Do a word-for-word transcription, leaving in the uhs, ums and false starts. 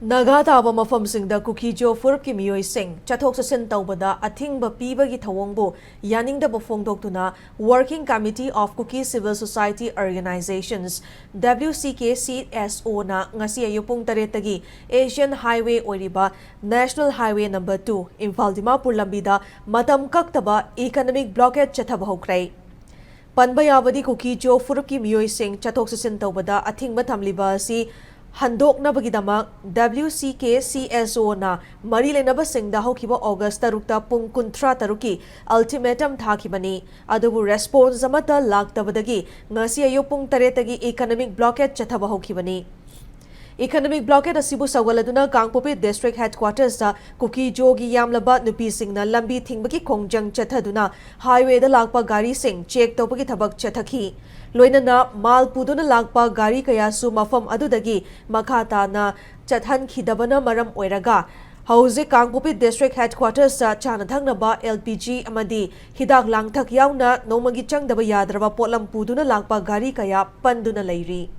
ꯅꯥꯒꯥ ꯇꯥꯕ ꯃꯐꯝꯁꯤꯡꯗ ꯀꯨꯀꯤ-ꯖꯣ ꯐꯨꯔꯨꯞꯀꯤ ꯃꯤꯑꯣꯏꯁꯤꯡ ꯆꯠꯊꯣꯛ ꯆꯠꯁꯤꯟ ꯇꯧꯕꯗ ꯑꯊꯤꯡꯕ ꯄꯤꯕꯒꯤ ꯊꯧꯑꯣꯡꯕꯨ ꯌꯥꯅꯤꯡꯗꯕ ꯐꯣꯡꯗꯣꯛꯇꯨꯅ Working Committee of Kuki Civil Society Organizations, W C K C S O, ꯅ ꯉꯁꯤ ꯑꯌꯨꯛ ꯄꯨꯡ ꯇꯔꯦꯠꯇꯒꯤ Asian Highway ꯑꯣꯏꯔꯤꯕ National Highway number two, Imphal Dimapur ꯂꯝꯕꯤꯗ ꯃꯇꯝ ꯀꯛꯇꯕ economic blockade ꯆꯠꯊꯕ ꯍꯧꯈ꯭ꯔꯦ꯫ ꯄꯟꯕ ꯌꯥꯕꯗꯤ, ꯀꯨꯀꯤ-ꯖꯣ ꯐꯨꯔꯨꯞꯀꯤ ꯃꯤꯑꯣꯏꯁꯤꯡ ꯆꯠꯊꯣꯛ ꯆꯠꯁꯤꯟ ꯇꯧꯕꯗ ꯑꯊꯤꯡꯕ ꯊꯝꯂꯤꯕ ꯑꯁꯤ ꯍꯟꯗꯣꯛꯅꯕꯒꯤꯗꯃꯛ W C K C S O ꯅ ꯃꯔꯤ ꯂꯩꯅꯕꯁꯤꯡꯗ ꯍꯧꯈꯤꯕ August ꯇꯔꯨꯛꯇ ꯄꯨꯡ ꯀꯨꯟꯊ꯭ꯔꯥ ꯇꯔꯨꯛꯀꯤ ultimatum ꯊꯥꯈꯤꯕꯅꯤ꯫ ꯑꯗꯨꯕꯨ response ꯑꯃꯠꯇ ꯂꯥꯛꯇꯕꯗꯒꯤ ꯉꯁꯤ ꯑꯌꯨꯛ ꯄꯨꯡ ꯇꯔꯦꯠꯇꯒꯤ economic blockade ꯆꯠꯊꯕ ꯍꯧꯈꯤꯕꯅꯤ꯫ Economic blockade ꯑꯁꯤꯕꯨ ꯁꯧꯒꯠꯂꯗꯨꯅ ꯀꯥꯡꯄꯣꯛꯄꯤ District Headquarters ꯇ ꯀꯨꯀꯤ-ꯖꯣꯒꯤ ꯌꯥꯝꯂꯕ ꯅꯨꯄꯤꯁꯤꯡꯅ ꯂꯝꯕꯤ ꯊꯤꯡꯕꯒꯤ ꯈꯣꯡꯖꯪ ꯆꯠꯊꯗꯨꯅ highway ꯗ ꯂꯥꯛꯄ ꯒꯥꯔꯤꯁꯤꯡ check ꯇꯧꯕꯒꯤ ꯊꯕꯛ ꯆꯠꯊꯈꯤ꯫ ꯂꯣꯏꯅꯅ ꯃꯥꯜ ꯄꯨꯗꯨꯅ ꯂꯥꯛꯄ ꯒꯥꯔꯤ ꯀꯌꯥꯁꯨ ꯃꯐꯝ ꯑꯗꯨꯗꯒꯤ ꯃꯈꯥ ꯇꯥꯅ ꯆꯠꯍꯟꯈꯤꯗꯕꯅ ꯃꯔꯝ ꯑꯣꯏꯔꯒ ꯍꯧꯖꯤꯛ ꯀꯥꯡꯄꯣꯛꯄꯤ District Headquarters ꯇ ꯆꯥꯅ ꯊꯛꯅꯕ, L P G ꯑꯃꯗꯤ ꯍꯤꯗꯥꯛ ꯂꯥꯡꯊꯛ ꯌꯥꯎꯅ ꯅꯣꯡꯃꯒꯤ ꯆꯪꯗꯕ ꯌꯥꯗ꯭ꯔꯕ ꯄꯣꯠꯂꯝ ꯄꯨꯗꯨꯅ ꯂꯥꯛꯄ ꯒꯥꯔꯤ ꯀꯌꯥ ꯄꯟꯗꯨꯅ ꯂꯩꯔꯤ꯫